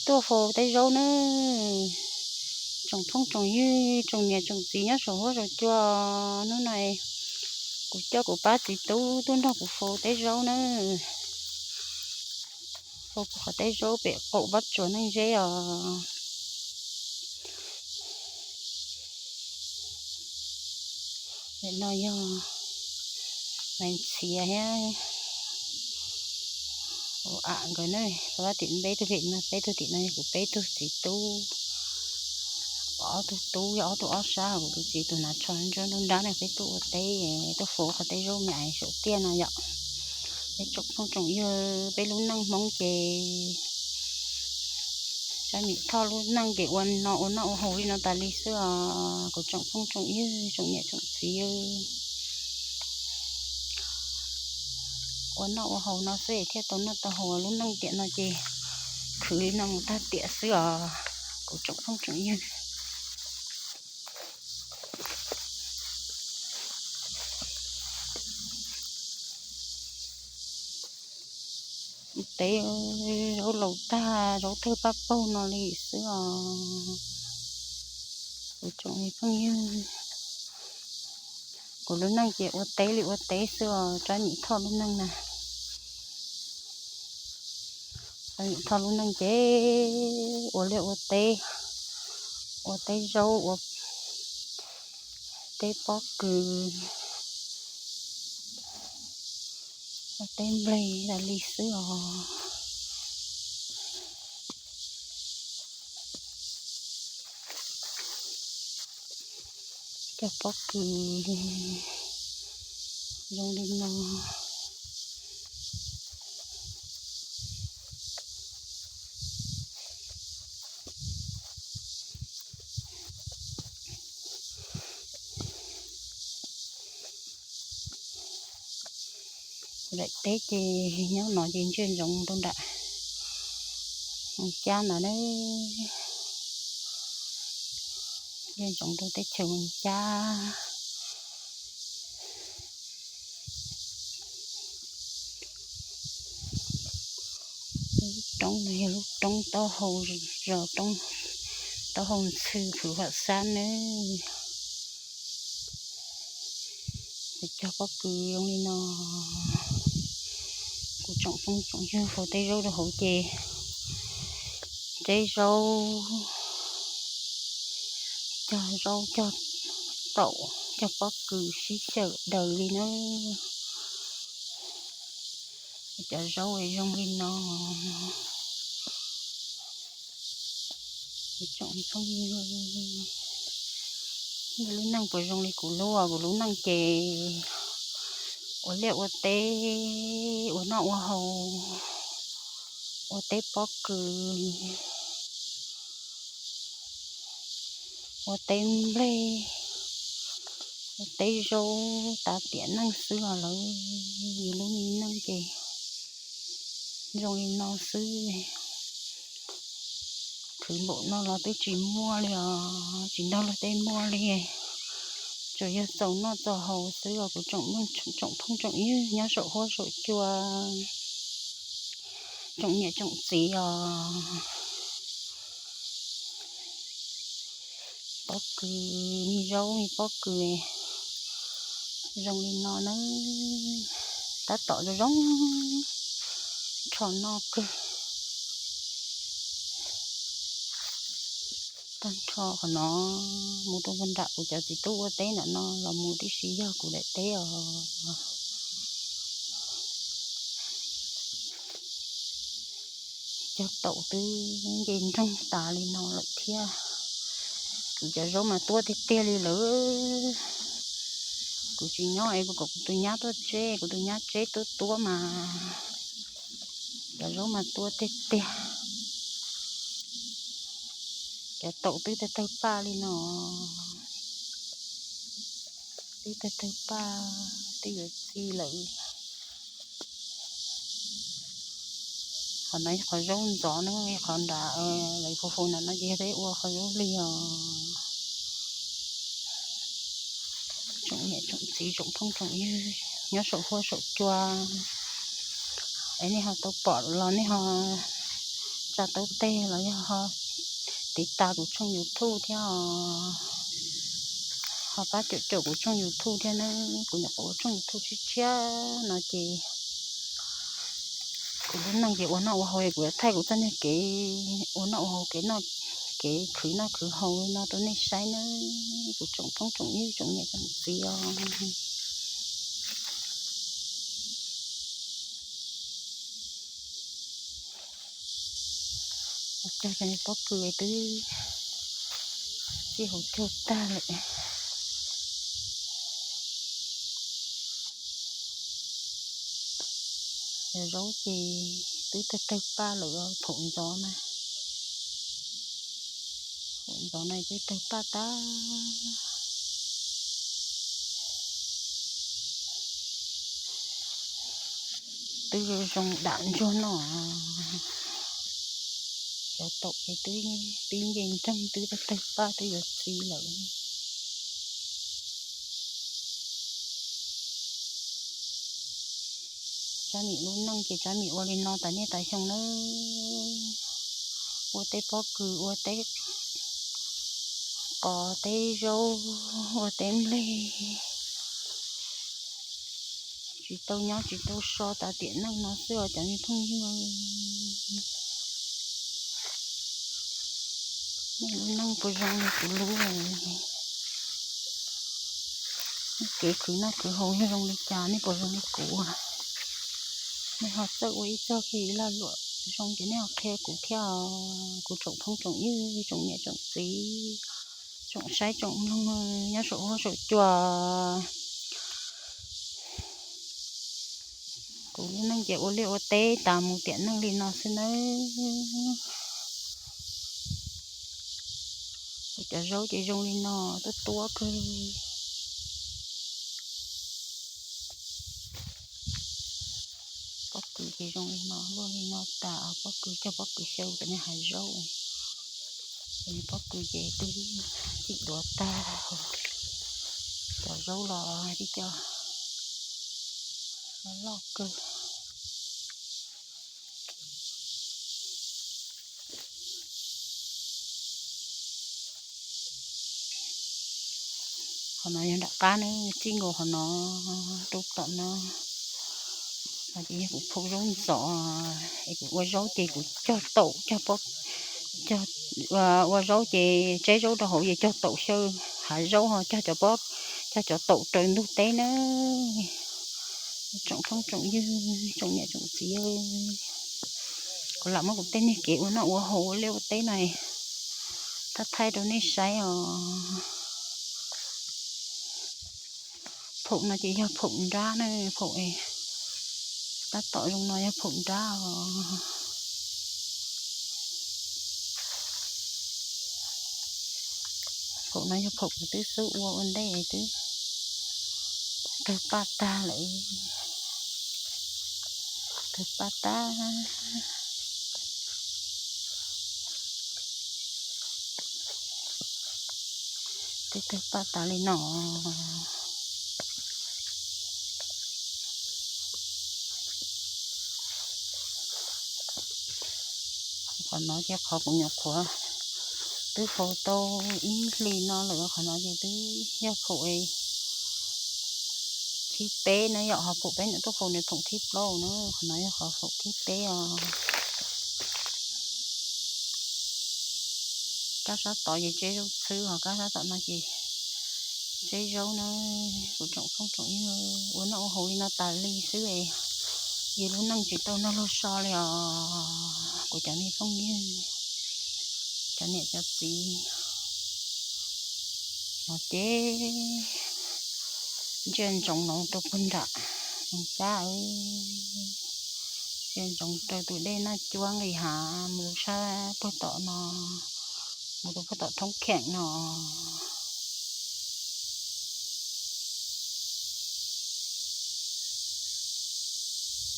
Tuaj faus teb zaub nawb. Tsoom phooj tsoom ywg, tsoom niam tsoom txiv nyob saum huab saum cua, hnub no kuv coj kuv pab txiv tub tuaj nrog kuv faus teb zaub nawb. Faus kuv qhov teb zaub pem qaum pob tsuas neej zeb os. Pem no yog Maiv Ntxhias thiab Am nkawd na. Pab tim peb tug pem no, peb tug tim no yog kuv peb tug txiv tub. Ob tug tub yog ob tug ob sab, kuv tus txiv tus hnav tsho ntsuab nruab nrab na. Peb tuaj ua teb, tuaj faus qhov teb zaub me ais saum tiaj no yom. Peb tsoom phooj tsoom ywg, peb lub neej Hmoob ces Tsab Mim Thoj lub neej ces ua no ua noj ua haus li no tas li xwb os kuv tsoom phooj tsoom ywg, tsoom niam tsoom txiv. Ua noj ua haus no xwb thiaj tau noj tau haus, lub neej tiam no ces khwv li no mus tag tiam xwb os kuv tsoom phooj tsoom ywg. Teb zaub laus tag, zaub tawg paj paug no li xwb os kuv tsoom phooj ywg. Kuv lub neej ces ua teb li ua teb xwb os, Tsab Mim Thoj lub neej na. Tsab Mim Thoj lub neej ces ua liaj ua teb, ua teb zaub, ua teb pob kws, ua teb nplej tas li xwb os. Cog pob kws zoo li no. Daim teb ces nyob no ces ntsia ntsoov rau nram Moos Cab ntawd na. Ntsia ntsoov rau teb chaws Moos Cab. Lub roob no yog lub roob taub hau zos, roob taub hau ntxhw Phwv Vam Xab nawb. Kuv cog pob kws zoo li no. Kuv tsoom phooj tsoom ywg, faus teb zaub rau hauv ces ntsaib zaub, cog zaub cog taum cog pob kws sib xyaw daws li na. Cov zaub zoo li no. Tsoom phooj ywg, lub neej puas zoo li kuv lub? Kuv lub neej ces ua liaj ua teb, ua noj ua haus, ua teb pob kws, ua teb nplej, ua teb zaub, tav tiam neej xwb os lawv. Yus lub me neej ces zoo li no xwb. Khwv npaum no los twb tsis muaj li os, tsis nrog luag tej muaj li. Tsuas yog txaus noj txaus haus xwb os kuv tsoom phooj tsoom ywg nyob saum huab saum cua, tsoom niam tsoom txiv os. Pob kws, me zaub me pob kws zoo li no na, tab tom zoo zoo, nrho noj kawg. Tag nrho qhov no mus rau nram kuv cov txiv tub ua teb nram no los mus tib si yog kuv daim teb os. Cov taum twb nce nroog tas li no lawm thiab. Kuv cov zaub mas tuab tiag tiag li lawm. Kuv tsis nyob es kuv kom kuv tus nyab tuaj tseb, kuv tus nyab tseb tuab tuab mas cov zaub mas tuab tiag tiag. Cov taum twb tawg tawg paj li no, twb tawg tawg paj, twb yuav txi lawm. Qhov no yog qhov zaub ntxov na, qhov nram lawv hu hu nram no ces yog peb ua qhov zaub hli os. Tsoom niam tsoom txiv tsoom phooj tsoom ywg nyob saum huab saum cua, es nej ho tau pom los nej ho tsa taub teg los yog ho tiv tas kuv tshooj YouTube thiab, ho pab caum caum kuv tshooj YouTube thiab na. Kuv nyuam qhuav ua tshooj YouTube tshiab tshiab no ces kuv lub neej ces ua noj ua haus, kuv yuav thaij kuv txoj niag kev ua noj ua haus, kev noj, kev khwv noj khwv haus li no rau nej saib na, kuv tsoom phooj tsoom ywg tsoom niam tsoom txiv os. Cog cov pob kws twb sib haum cug tag lawm. Cov zaub ces twb tawg tawg paj lawm, phaum ntxov na. Phaum ntxov na twb tawg paj tag. Twb zoo zoo dam ntsuag no. Cov taum ces twb pib nce nreeg, twb tawg tawg paj, twb yuav txi lawm. Tsab Mim lub neej ces Tsab Mim ua li no tas niaj tas xyoo nawb. Ua teb pob kws, ua teb qos, teb zaub, ua teb npleg, tsis tau nyob tsis tau so tas tiam neej no xwb os cov me phooj ywg. Nej lub neej puas zoo li kuv lub? Nej kev khwv noj khwv haus yog zoo li cas, nej puas zoo li kuv? Nej ho txawj ua ib txog kev lag luam zoo ces nej ho qhia kuv thiab os, kuv tsoom phooj tsoom ywg tsoom niam tsoom txiv, tsoom saib tsoom mloog nyob saum huab saum cua. Kuv lub neej ces ua liaj ua teb tas mus tiam neej li no xwb nawb. Kuv cov zaub ces zoo li no, tuab tuab kawg. Pob kws ces zoo li no, luaj li no tas, pob kws cog pob kws xyaw cov niag hav zaub. Cov niag pob kws ces twb txim duav tag. Cov zaub los tib co loj loj kawg. Qhov no yog nram qab na, txij nkaus qhov no rau tom no. No ces yog kuv phaum zaub ntxov, es kuv ua zaub ces kuv cog taum, cog pob, cog, ua zaub ces tseb zaub rau hauv ces cog taum xyaw, hav zaub ho cog cov pob, cog cov taum raws ntug teb na. Tsoom phooj tsoom ywg tsoom niam tsoom txiv, kuv lam muab kuv tej niag kev ua noj ua haus ua liaj ua teb no thaij thaij rau nej saib os. Phaum no ces yog phaum nrab na, phaum tab tom zoo no yog phaum nrab os. Phaum no yog phaum kuv twb xub ua ua ntej twb tawg paj tag lawm, tawg paj tag. Twb tawg paj tas li no. Qhov no ces qhov kuv nyuam qhuav twb faus tau ib hlis no lawm, qhov no ces twb yog phaum thib peb na yom, ho phaum peb nyuam tub faus nws phaum thib plaub na, qhov no yog qhov phaum thib peb os. Kab sab tod ces tseb zaub txhwb, ho kab sab tom no ces tseb zaub na. Kuv tsoom phooj tsoom ywg, ua noj ua haus li no tas li xwb, yus lub neej tsis tau noj luag so li os kuv cov me phooj ywg, cov niam cov txiv. No ces ntsia ntsoov no rau puag nram Moos Cab, ntsia ntsoov raws tus dej Naj Cuab nqis hav mus sab puag tom no, mus rau puag tom thoob kheem no.